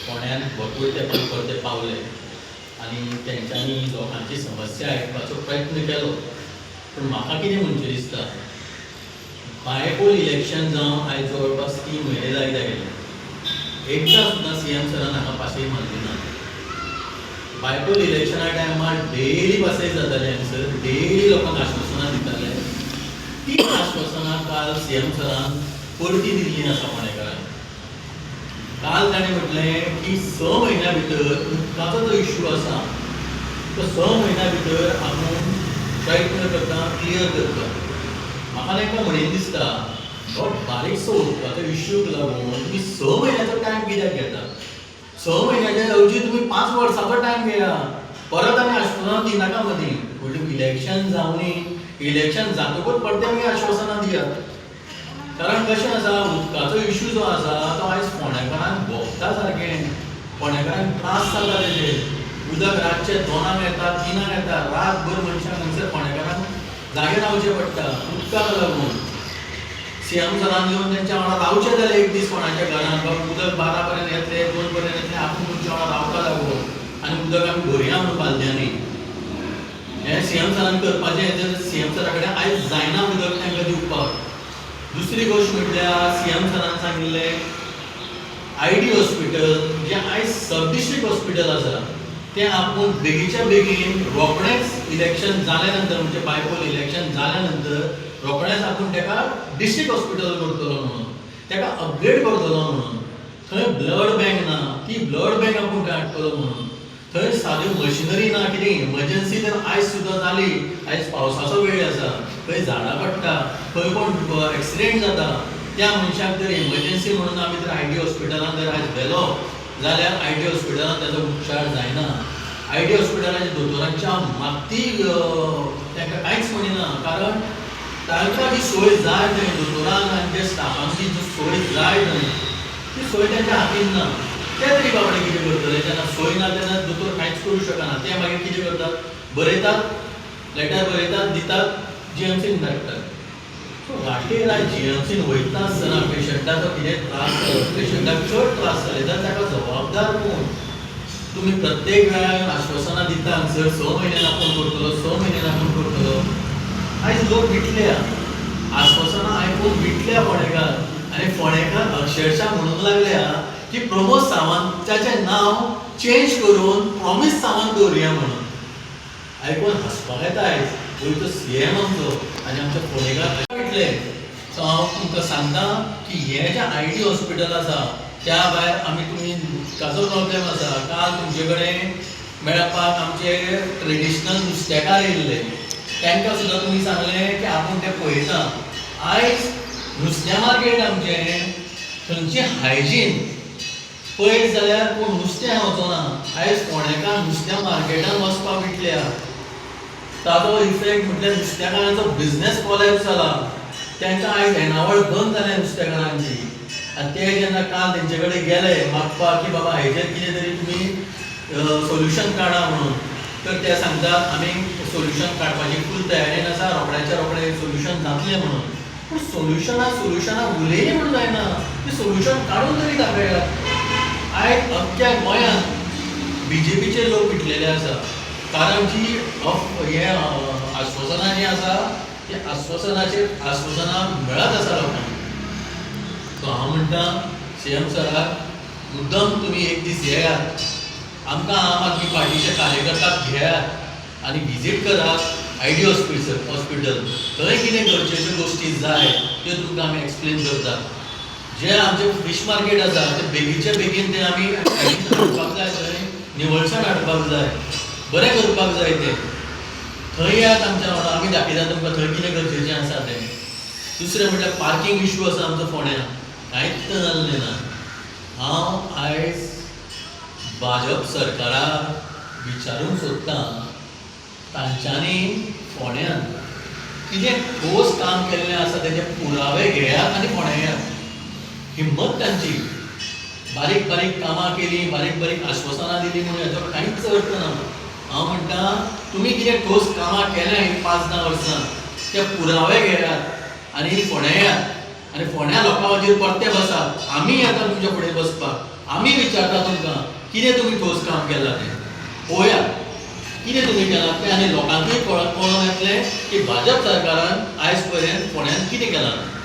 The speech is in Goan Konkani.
फोंड्यान भरपूर तेंपान परते पावले आनी तेंच्यांनी लोकांची समस्या आयकपाचो प्रयत्न केलो. पूण म्हाका कितें म्हणचें दिसता, बायपोल इलेक्शन जावन आयज जवळपास 3 म्हयने जायत आयले, एकदां सुद्दां सीएम सरान हांगा पासय मारली ना. बायपोल इलेक्शना टायमार डेली पासय जाताले हांगसर, डेली लोकांक आश्वासनां दिताले. ती आश्वासनां काल सीएम सरान परती दिल्ली आसा फोंडेकारांक. काल ताणें म्हटलें की 6 म्हयन्या भितर उदकाचो जो इश्यू आसा तो 6 म्हयन्या भितर आपूण प्रयत्न करता क्लियर करता. म्हाका तांकां म्हणीन दिसता, हो बारीकसो उदकाचो इश्यूक लागून तुमी 6 म्हयन्याचो टायम कित्याक घेता? 6 म्हयन्याच्या ऐवजी तुमी 5 वर्साचो टायम घेया. परत आनी आश्वासनां दिनाका मदीं. म्हणजे इलेक्शन जावनी, इलेक्शन जातकूच परते आमी आश्वासनां दियात. कारण कशें आसा, उदकाचो इश्यू जो आसा तो आयज फोंडेकारांक भोगता सारकें. फोंडेकारांक त्रास जाता तेजे. उदक रातचें 2 येता, 3 येता. रातभर मनशांक हांगसर फोंडेकारांक जागे रावचें पडटा उदकाक लागून. सीएम सरान येवन तेंच्या वांगडा रावचें जाल्यार एक दीस कोणाच्या घरान, बाबा उदक 12 पर्यंत येतलें, 2 पर्यंत येतलें, आपूण तुमच्या वांगडा रावता लागून आनी उदक आमी भरया म्हणून बालद्यांनी. हें सीएम सरान करपाचें जर सीएम सरा कडेन आयज जायना उदक तांकां दिवपाक. दुसरी गोश्ट म्हटल्यार सीएम सरान सांगिल्लें, आयडी हॉस्पिटल जें आयज सब डिस्ट्रिक्ट हॉस्पिटल आसा तें आपूण बेगीच्या बेगीन रोखडेंच इलेक्शन जाल्या नंतर, म्हणजे बायपोल इलेक्शन जाल्या नंतर रोखडेंच आपूण ताका डिस्ट्रिक्ट हॉस्पिटल करतलो म्हणून, ताका अपग्रेड करतलो म्हणून. थंय ब्लड बँक ना, ती ब्लड बँक आपूण थंय हाडटलो म्हणून. थंय साद्यो मशिनरी ना, कितें इमर्जन्सी जर आयज सुद्दां जाली, आयज पावसाचो वेळ आसा, खंय झाडां पडटा, खंय कोण एक्सिडेंट जाता, त्या मनशाक जर इमर्जन्सी म्हणून आमी जर आयडी हॉस्पिटलान जर आयज व्हेलो जाल्यार आयडी हॉस्पिटलान ताजो उपचार जायना. आयडी हॉस्पिटलाच्या दोतोरांच्या मात्ती तांकां कांयच म्हणिना, कारण तांकां जी सोय जाय थंय दोतोरांक आनी जे स्टाफांक जी सोय जाय थंय ती सोय तांच्या हातीन ना. ते तरी बाबडे कितें करतले? जेन्ना सोय ना तेन्ना दोतोर कांयच करूं शकना. ते मागीर कितें करतात? बरयतात, लेटर बरयतात, दितात, जीएमसीन धाडटात. सो वाटेर आयज जीएमसीन वयता आसतना पेशंटाचो कितें त्रास जालो, पेशंटाक चड त्रास जाले जाल्यार ताका जबाबदार कोण? तुमी प्रत्येक वेळार आश्वासनां दिता हांगसर, 6 म्हयन्यान आपूण करतलो, 6 म्हयन्यान आपूण करतलो. आयज लोक विटल्या, आश्वासनां आयकून विटल्या फोंडेकार. आनी फोंडेकार अक्षरशा म्हणूंक लागल्या की प्रमोद सावंताचें नांव चेंज करून प्रॉमीस सावंत दवरुया म्हणून. आयकून हांसपाक येता. आयज गोंयचो सीएम आमचो आनी आमच्या फोंडेकार विटले. सो हांव तुमकां सांगता की हें जें आयडी हॉस्पिटल आसा, त्या भायर आमी तुमी उदकाचो प्रॉब्लेम आसा. काल तुमचे कडेन मेळपाक आमचे ट्रेडिशनल नुस्तेकार येयल्ले. तांकां सुद्दां तुमी सांगलें की आपूण तें पळयता. आयज नुस्त्या मार्केट आमचें, थंयची हायजीन पळयत जाल्यार कोण नुस्तें वचना. आयज फोंडेकार नुस्त्या मार्केटान वचपाक विटल्या. ताजो इफेक्ट म्हटल्यार नुस्तेकारांचो बिझनेस कोलॅप्स जाला. तांकां आयज येणावळ बंद जाल्या नुस्तेकारांची. आनी ते जेन्ना काल तेंचे कडेन गेले मागपाक की बाबा हेजेर कितें तरी तुमी सोल्युशन काडा म्हणून, तर ते सांगतात आमी सोल्युशन काडपाची फूल तयारेन आसा, रोखड्याच्या रोखडें सोल्युशन जातलें म्हणून. पूण सोल्युशनां सोल्युशनां उलयलीं म्हणून जायना, ती सोल्युशन काडून तरी दाखयात. आयज अख्ख्या गोंयांत बीजेपीचे लोक विटलेले आसा, कारण जी हे आश्वासनां जीं आसा ती आश्वासनाचेर आश्वासनां मेळत आसा लोकांक. सो हांव म्हणटा सीएम सराक, मुद्दम तुमी एक दीस येयात, आमकां आम आदमी पार्टीचे कार्यकर्त्याक घेयात आनी विजीट करात आयडी हॉस्पिटल. थंय कितें गरजेच्यो गोश्टी जाय त्यो तुमकां आमी एक्सप्लेन करतात. जे आमचे फिश मार्केट आसा ते बेगीच्या बेगीन ते आमी हाडपाक जाय, थंय निवळसाण हाडपाक जाय, बरें करपाक जाय तें. थंय येयात आमच्या वांगडा, आमी दाखयता तुमकां थंय कितें गरजेचें आसा तें. दुसरें म्हटल्यार पार्कींग इशू आसा आमचो फोंड्यां, कांयच जाल्लें ना. हांव आयज भाजप सरकाराक विचारूंक सोदतां, तांच्यांनी फोंड्यान कितें ठोस काम केल्लें आसा तेजे पुरावे घेयात आनी फोंड्या येयात. हिम्मत तांची. बारीक बारीक कामां केली, बारीक बारीक आश्वासनां दिली म्हणून हेजो कांयच अर्थ ना. हांव म्हणटा, तुमी कितें ठोस कामां केल्या ही 5-10 वर्सां ते पुरावे घेयात आनी फोंड्या येयात आनी फोंड्या लोकां खातीर परते बसात. आमी येता तुमच्या फुडें बसपाक. आमी विचारता तुमकां, कितें तुमी ठोस काम केलां तें पळोवया, कितें तुमी केलां तें, आनी लोकांकूय कळोन येतलें की भाजप सरकारान आयज पर्यंत फोंड्यान कितें केलां तें.